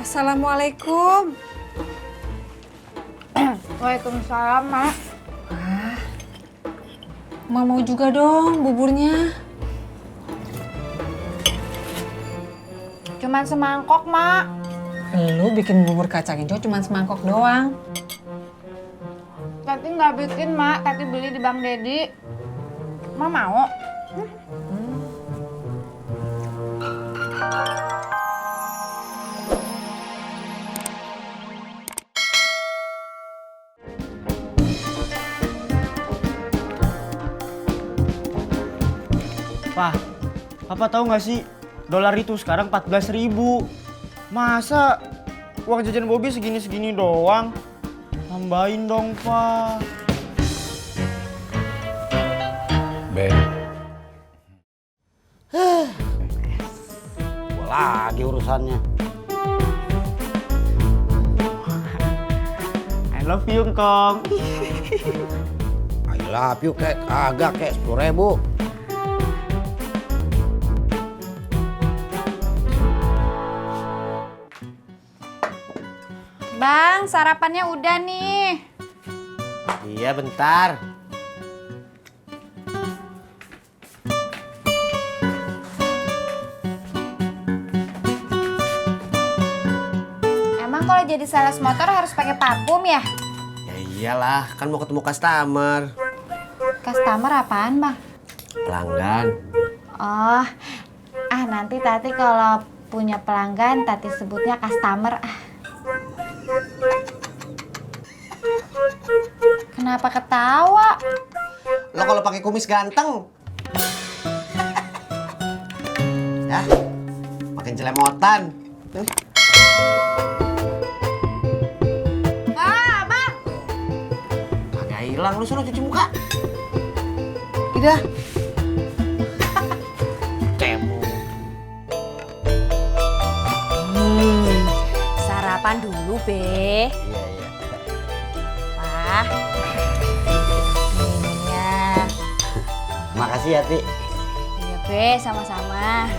Assalamualaikum. Waalaikumsalam, Mak. Mak mau juga dong buburnya. Cuman semangkok, Mak. Lu bikin bubur kacang hijau cuma semangkok doang. Tati nggak bikin, Mak. Tati beli di Bang Dedi. Mak mau? Pak, Papa tahu nggak sih dolar itu sekarang 14.000. Masa uang jajan Bobby segini-segini doang? Tambahin dong, Pak. Be. Gua lagi urusannya. I love you, Kong. I love you kek, kagak kek 10.000. Bang, sarapannya udah nih. Iya bentar. Emang kalau jadi sales motor harus pakai parfum ya? Ya iyalah, kan mau ketemu customer. Customer apaan, Bang? Pelanggan. Oh, nanti Tati kalau punya pelanggan Tati sebutnya customer. Kenapa ketawa? Lo kalau pakai kumis ganteng. Ya, makin celemotan. Bang! Kagak hilang, lu suruh cuci muka. Tidak. Cemu. Sarapan dulu, Be. Iya, iya. Wah, minumnya. Makasih ya, Ti. Iya, Be, sama-sama.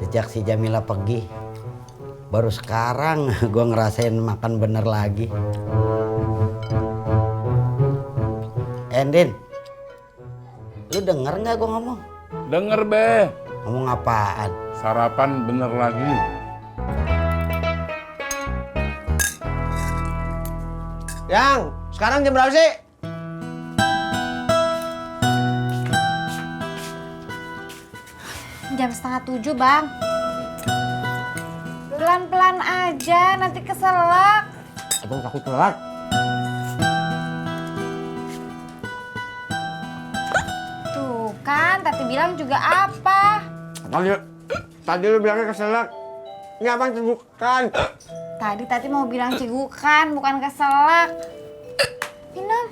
Sejak si Jamila pergi, baru sekarang gua ngerasain makan bener lagi. Endin, lu denger nggak gua ngomong? Denger, Be. Ngomong apaan? Sarapan bener lagi. Yang, sekarang jam berapa sih? Jam 6:30, Bang. Pelan-pelan aja, nanti keselak. Abang takut telat. Tuh kan, Tati bilang juga apa? Tadi lu bilangnya keselak. Ini abang cegukan. Tadi Tati mau bilang cigukan, bukan keselak. Minum.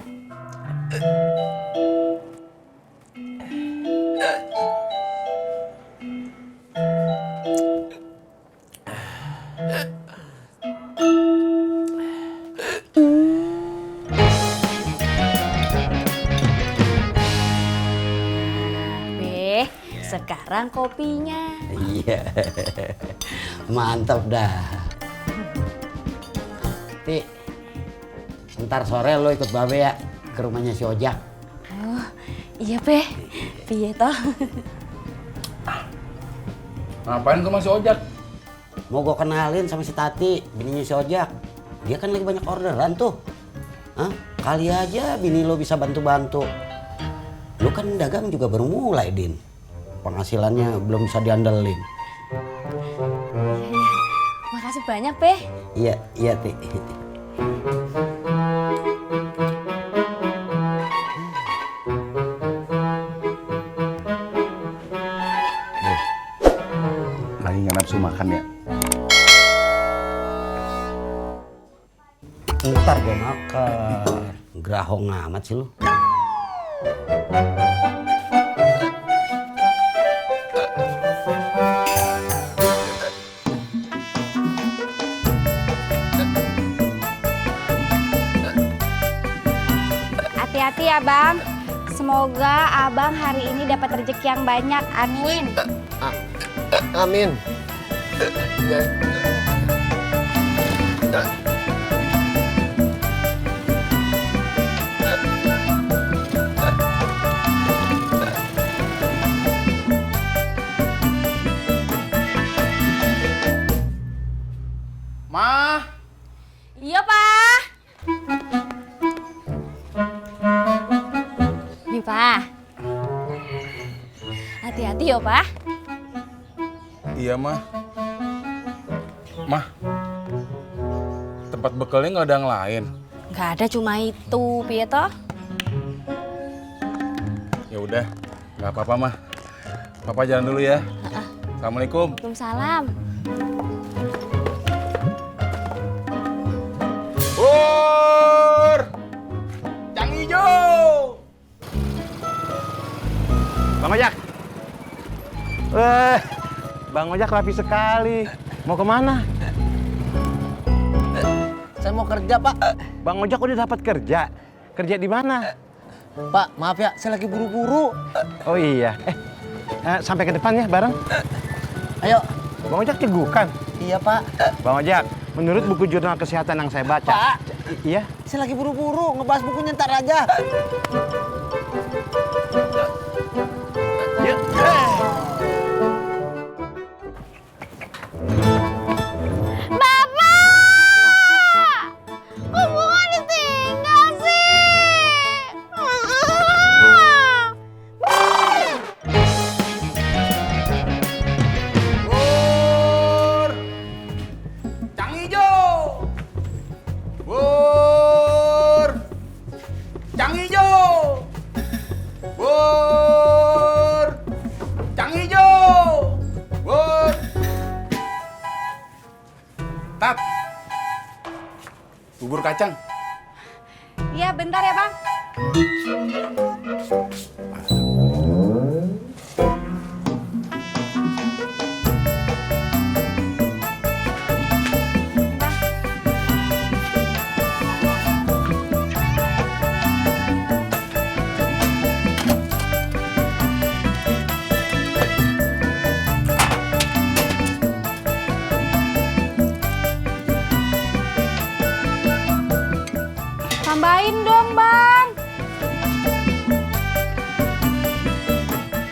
Be, sekarang kopinya. Iya, mantap dah. Ti, ntar sore lo ikut Babe ya ke rumahnya si Ojak. Oh, iya, Be. Piye toh? Ngapain ke masih ojek? Mau gue kenalin sama si Tati, bininya si Ojak. Dia kan lagi banyak orderan tuh. Hah? Kali aja bini lo bisa bantu-bantu. Lo kan dagang juga baru mulai, Din. Penghasilannya belum bisa diandelin. Makasih banyak, Be. Iya, iya, Ti. Lagi nggak nafsu makan ya? Ntar gue makan. Gerahong amat sih lu. Hati-hati ya, Bang. Semoga Abang hari ini dapat rezeki yang banyak. Amin. Amin. Mah, Iya, Pak. Nih, Pak. Hati-hati ya, Pak. iya mah. Mah, tempat bekalnya nggak ada yang lain. Nggak ada, cuma itu, piye toh? Ya udah, nggak apa-apa mah. Papa jalan dulu ya. Assalamualaikum. Waalaikumsalam. Pur, Cang Ijo. Bang Ojak. Bang Ojak rapi sekali. Mau kemana? Saya mau kerja, Pak. Bang Ojak udah dapat kerja. Kerja di mana? Pak, maaf ya, saya lagi buru-buru. Oh iya. Sampai ke depan ya bareng. Ayo. Bang Ojak cegukan. Iya, Pak. Bang Ojak, menurut buku jurnal kesehatan yang saya baca. Pak. Iya. Saya lagi buru-buru, ngebahas bukunya ntar aja. Yuk. Bapak! Kok bunga ditinggal sih? Pur, Cang Ijo. Pur, Cang Ijo. Pur, Cang Ijo. Pur. Tat. Bubur kacang. Iya, bentar ya, Bang. Tambahin dong, Bang.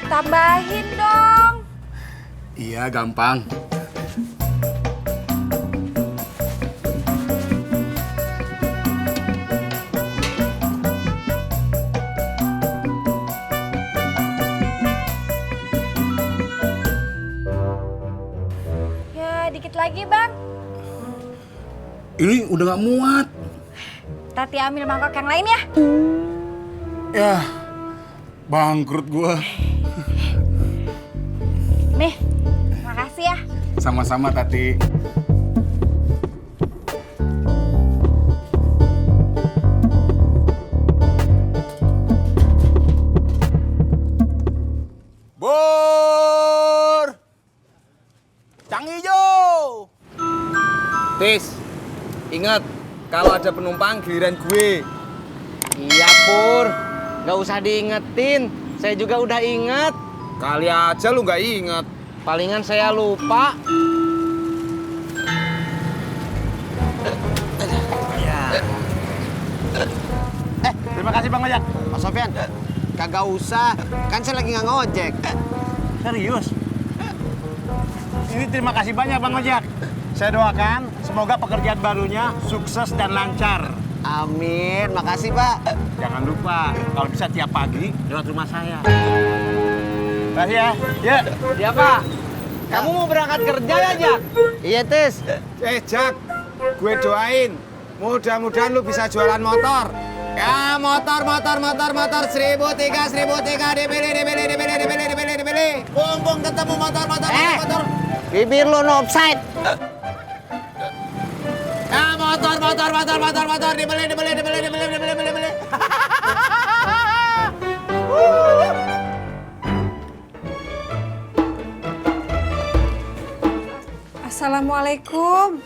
Tambahin dong. Iya, gampang. Ya, dikit lagi, Bang. Ini udah gak muat. Tati ambil mangkok yang lain ya. Ya, bangkrut gua. Nih, makasih ya. Sama-sama, Tati. Bor! Cang Ijo! Tis, ingat, kalau ada penumpang giliran gue. Iya, Pur. Nggak usah diingetin. Saya juga udah inget. Kali aja lu nggak inget. Palingan saya lupa. Terima kasih Bang Ojak. Pak Sofyan, kagak usah. Kan saya lagi nggak ngojek. Serius? Ini terima kasih banyak Bang Ojak. Saya doakan semoga pekerjaan barunya sukses dan lancar. Amin. Makasih, Pak. Jangan lupa kalau bisa tiap pagi lewat rumah saya. Kasih ya. Ya. Ya, Pak. Kamu mau berangkat kerja ya, Jak? Iya, Tis. Jak, gue doain. Mudah-mudahan lu bisa jualan motor. Ya, motor. 1003, dibeli. Bung, ketemu motor. Bibir lo no offside. Ya, motor, dibeli. Assalamualaikum.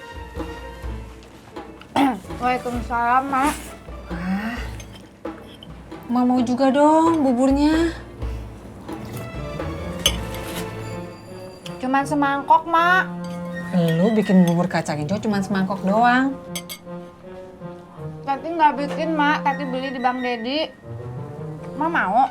Waalaikumsalam, Mak. Mau juga dong buburnya. Cuman semangkok, Mak. Lu bikin bubur kacang hijau cuma semangkok doang. Tati nggak bikin, Mak. Tati beli di Bang Dedi. Mak mau?